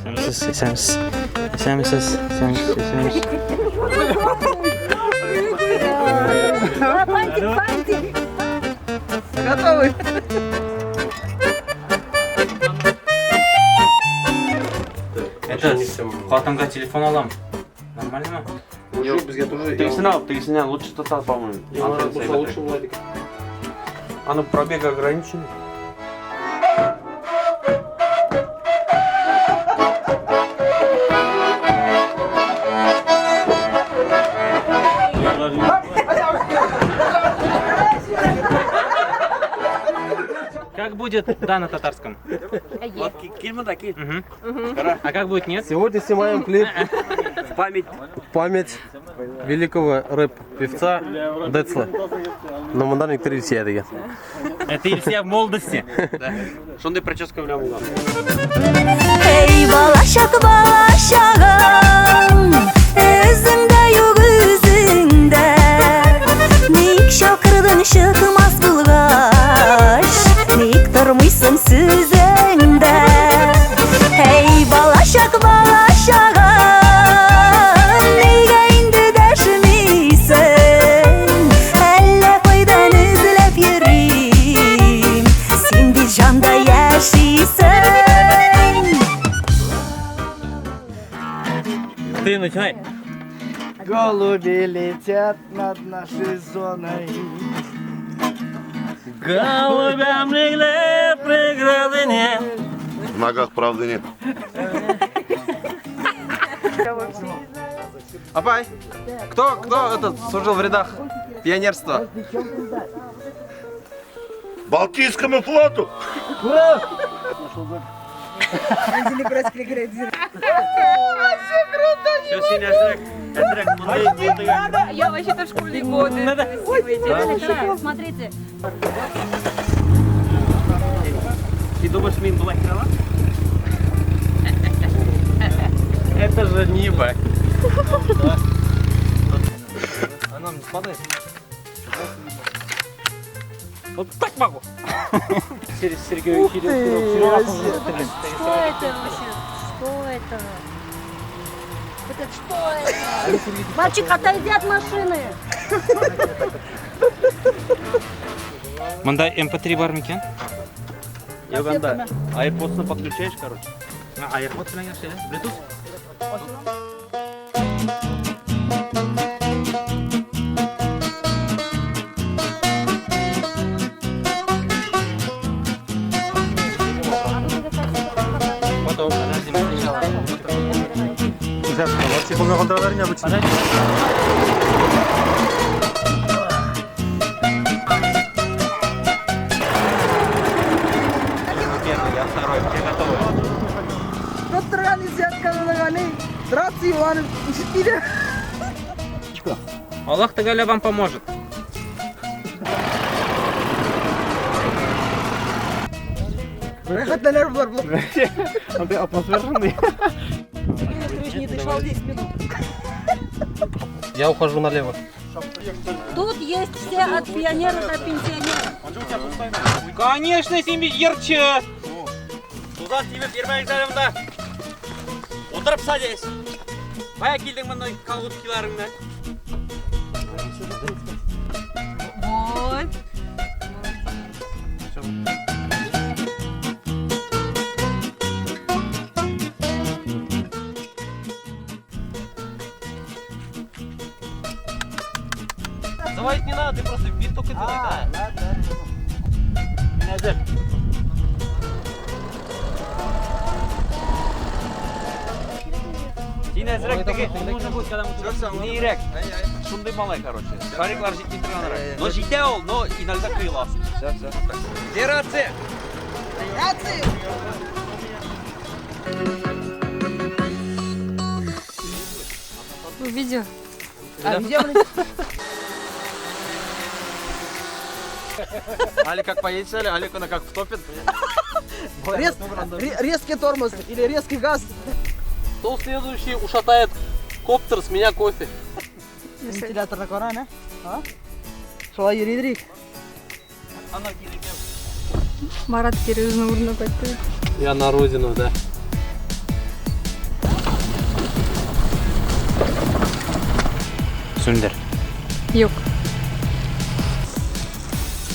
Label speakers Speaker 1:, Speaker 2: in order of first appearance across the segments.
Speaker 1: Исәнмесез, исәнмесез. Исәнмесез, исәнмесез, исәнмесез.
Speaker 2: Фантик, фантик.
Speaker 3: Готовы?
Speaker 1: Это хатынга телефон алам. Нормально мы?
Speaker 4: Юк, безгә тоже.
Speaker 5: Тегесен ал, тегесеннән лучше тота, по-моему.
Speaker 4: Яңарак булса лучше була дип.
Speaker 5: Аның пробег ограничен.
Speaker 1: Как будет да на татарском?
Speaker 5: Вот кил монда, кил.
Speaker 1: Мгм. А как будет нет?
Speaker 4: Сегодня снимаем клип
Speaker 5: В память.
Speaker 4: в память великого рэп-певца Децла. Но монда никтер Илсия дигән.
Speaker 1: Это Ильсия в молодости.
Speaker 5: Шундый прическа белән булган.
Speaker 2: Эй, балачак, балачагым, Өзеңдә юк үзеңдә. Ник чакырдың чыкмас булгач, Ник тормыйсың сүзеңдә? Эй, балачак, балачагым, Нигә инде дәшмисең? Әллә кайдан эзләп йөрим, Син бит җанда яшисең.
Speaker 1: Ты начинай.
Speaker 3: Голуби летят над нашей зоной.
Speaker 1: Голубям легли преграды нет.
Speaker 6: В ногах правды нет.
Speaker 4: Апай, кто этот служил в рядах пионерства?
Speaker 6: Балтийскому флоту!
Speaker 5: Все, син әзрәк, әзрәк мондай
Speaker 7: Я вообще-то в школьные годы.
Speaker 2: Смотрите.
Speaker 5: Ты думаешь, мин болай керә алам?
Speaker 4: Это же Нива. Она не падает?
Speaker 5: Вот так могу.
Speaker 1: Сергей, Кирилл,
Speaker 2: Что это вообще? Что это? Это что это? Мальчик, отойди от машины.
Speaker 1: Монда MP3 бар микән?
Speaker 5: Юк анда. AirPods'ны подключаешь, короче.
Speaker 1: А, AirPods белән яши, Bluetooth? Потом, подожди, мы сначала. Подожди.
Speaker 5: Первый, я второй, все готовы.
Speaker 3: Драться Иваном, ишетмиләр.
Speaker 1: Аллаһ Тәгалә вам поможет.
Speaker 3: Рәхәтләнәр болар болар.
Speaker 5: Андый атмосфера шундый.
Speaker 3: Не дышал 10 минут.
Speaker 4: Я ухожу налево.
Speaker 2: Тут есть все от пионера до пенсионера.
Speaker 1: Конечно, син бит җырчы.
Speaker 5: Тузан тибеп йөрмәгез әле монда. Утырып садись. Кая килдең монда колготкиларың белән?
Speaker 7: Вот.
Speaker 5: Заводить не надо, ты просто вид только делай, да. Мин әзер. Син әзрәк теге
Speaker 1: Нужно будет, когда мы туда
Speaker 5: нирәк. Шундый малай, короче. Шариклар җитми торганрак. Но җитә ул, но иногда коела. Все, все. Где рация?
Speaker 3: Рации!
Speaker 7: Видео.
Speaker 3: А где мы?
Speaker 4: Алик как поедет, Али, Алик она как втопит.
Speaker 3: Резкий тормоз или резкий газ.
Speaker 4: Кто следующий ушатает коптер, с меня кофе.
Speaker 3: Вентиляторны кара, әнә. А? Шулай йөри идек.
Speaker 7: Марат кире үзенең урынына кайтты.
Speaker 4: Я на родину, да.
Speaker 1: Сүндер.
Speaker 7: Юк.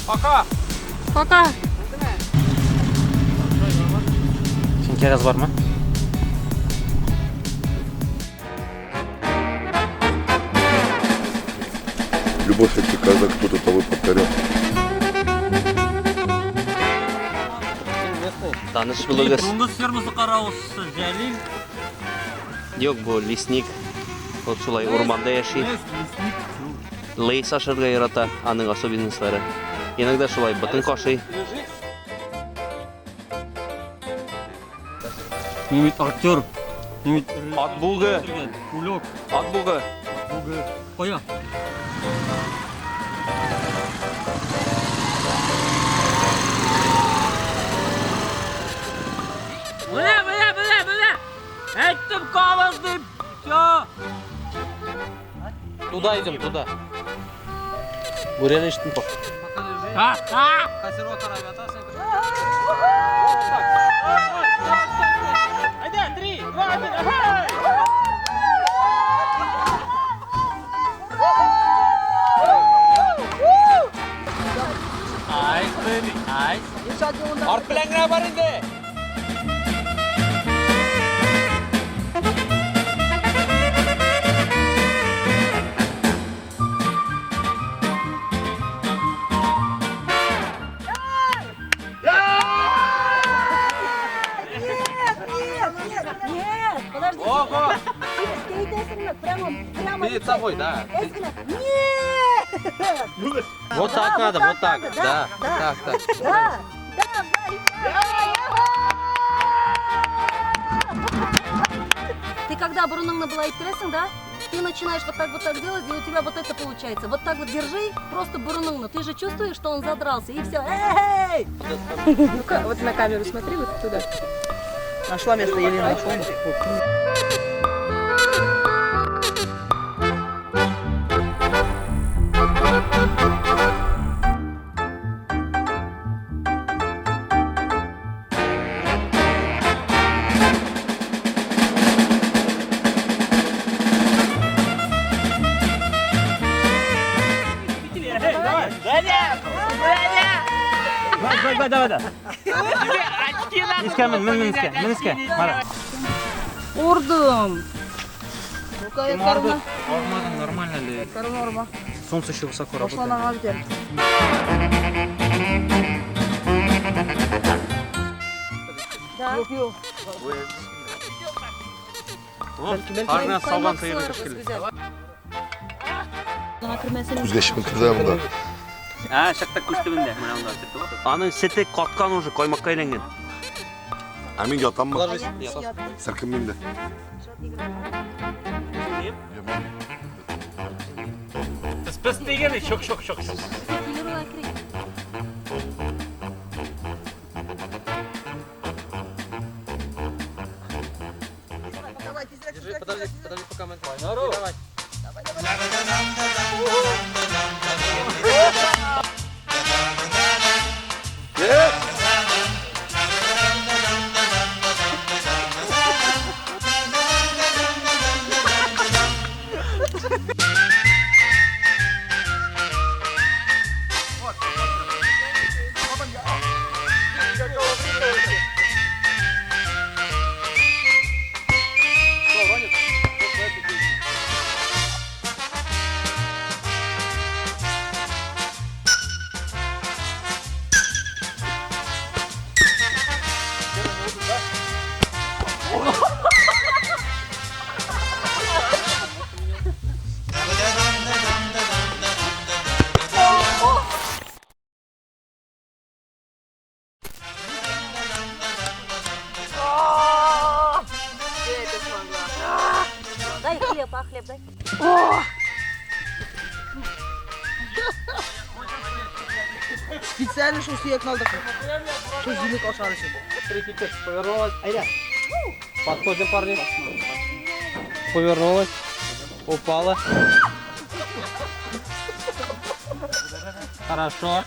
Speaker 5: Пока.
Speaker 7: Пока.
Speaker 1: Син кәгазь бармы?
Speaker 6: Любовь это когда кто-то тобой повторял.
Speaker 4: Таныш булыгыз.
Speaker 5: Дуңгыз фермасы каравылчысы Җәлил.
Speaker 4: Юк, бу лесник. Ул шулай урманда яши. Лейс ашарга ярата, аның особенностьлары. Иногда шулай ботын кашый.
Speaker 5: Мин бит актер. Мин бит
Speaker 4: Ат булгы.
Speaker 5: Кулек.
Speaker 4: Ат булгы.
Speaker 5: Кая? Менә, менә, менә, менә. Әйттем кабыз дип. Всё.
Speaker 4: Туда идем, туда. Бүрәнә ишеттем пак.
Speaker 5: Әйдә, 3, 2, 1, әһәй! Айс, baby, айс. Арт белән генә бар инде.
Speaker 2: Нет, нет, нет, нет, подожди.
Speaker 4: Ого!
Speaker 2: Ты әйтәсеңме? Прямо, прямо.
Speaker 4: Перед собой, да.
Speaker 2: Әзгенә. Нет!
Speaker 4: Вот
Speaker 2: Да,
Speaker 4: так надо, вот так.
Speaker 2: надо,
Speaker 4: Да,
Speaker 2: да,
Speaker 4: так, так.
Speaker 2: Да, давай, давай. Ты когда борыныңны болай иттерәсең, да? Ты начинаешь вот так делать, и у тебя вот это получается. Вот так вот держи, просто борыныңны. Ты же чувствуешь, что он задрался, и все. Эй!
Speaker 7: Ну-ка, вот на камеру смотри, вот туда.
Speaker 3: Нашла место, Елена.
Speaker 1: Давай, давай, давай. Өскә мен, мен, өскә, мен өскә. Мара.
Speaker 7: Урдым.
Speaker 3: Ну-ка, корона.
Speaker 1: Алмадың нормально ли?
Speaker 3: Корона орма.
Speaker 1: Солнце еще высоко
Speaker 3: Пошла
Speaker 1: работает.
Speaker 3: нога теперь.
Speaker 2: Да.
Speaker 3: Юк, юк.
Speaker 4: Арна салган сыерны кешкеле.
Speaker 6: Күзгә чебен керде монда.
Speaker 5: Ә, чакта күз төбендә. Менә анда сөте бар.
Speaker 4: Аның сөте каткан уже, каймакка әйләнгән.
Speaker 6: Ә мин ятаммы? Селкенмим дә.
Speaker 5: Пес дигәне шок шок шок шок.
Speaker 2: Килергә кирәк.
Speaker 4: Подожди, подожди, пока мы.
Speaker 2: Дай хлеб, а хлеб дай.
Speaker 3: Специально шул сөякне алдык. Шул җилек ашар өчен.
Speaker 4: Повернулась. Подходим, парни. Повернулась. Упала. Хорошо.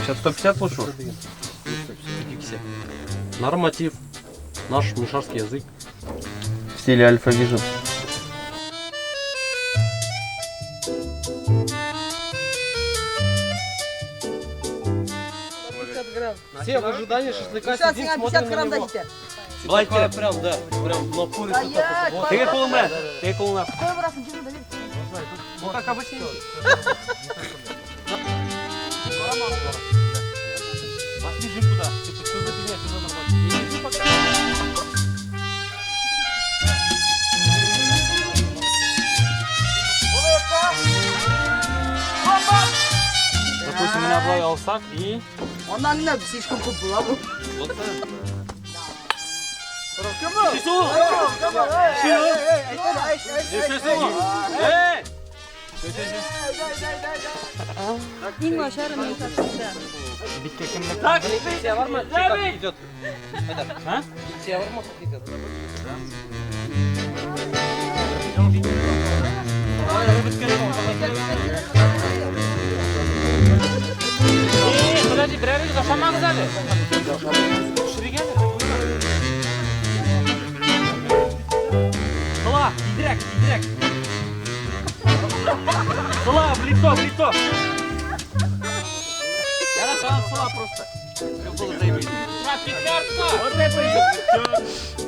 Speaker 5: Сейчас 150 лучше.
Speaker 8: Норматив. Наш мишарский язык.
Speaker 4: В стиле Альфа Вижн.
Speaker 8: Все в ожидании шашлыка
Speaker 3: Сейчас
Speaker 8: сидим,
Speaker 3: сиңа
Speaker 8: смотрим
Speaker 3: 50
Speaker 8: на
Speaker 3: грамм
Speaker 8: него.
Speaker 3: дадите.
Speaker 8: Такая прям, да, прям напористо так вот.
Speaker 1: Теге кулың белән, теге кулыңа.
Speaker 3: Кой барасың, кем дә
Speaker 1: Ну как обычно.
Speaker 5: Бежим туда. Типа, что за фигня, что за нормально?
Speaker 1: Допустим, менә болай алсак и
Speaker 3: Аннан не слишком күп була бу.
Speaker 1: Эй!
Speaker 2: Иң начары мин как всегда.
Speaker 1: Так,
Speaker 8: Идет.
Speaker 1: А?
Speaker 8: Идет.
Speaker 1: Эй, подожди, берәрегез ашамагыз әле. Пешерик әле. Сыла, тизрәк, тизрәк. Сыла, в лицо, в лицо. Ярар, сыла просто. Всё было заебись. Вот это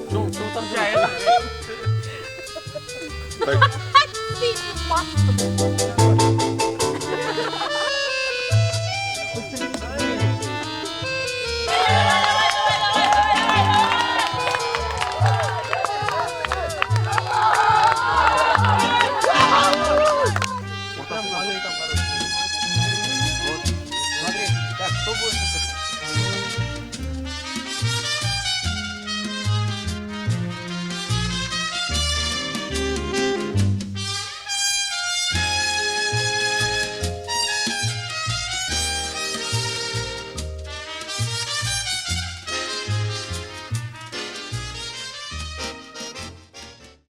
Speaker 1: Что там делаешь?
Speaker 6: Так.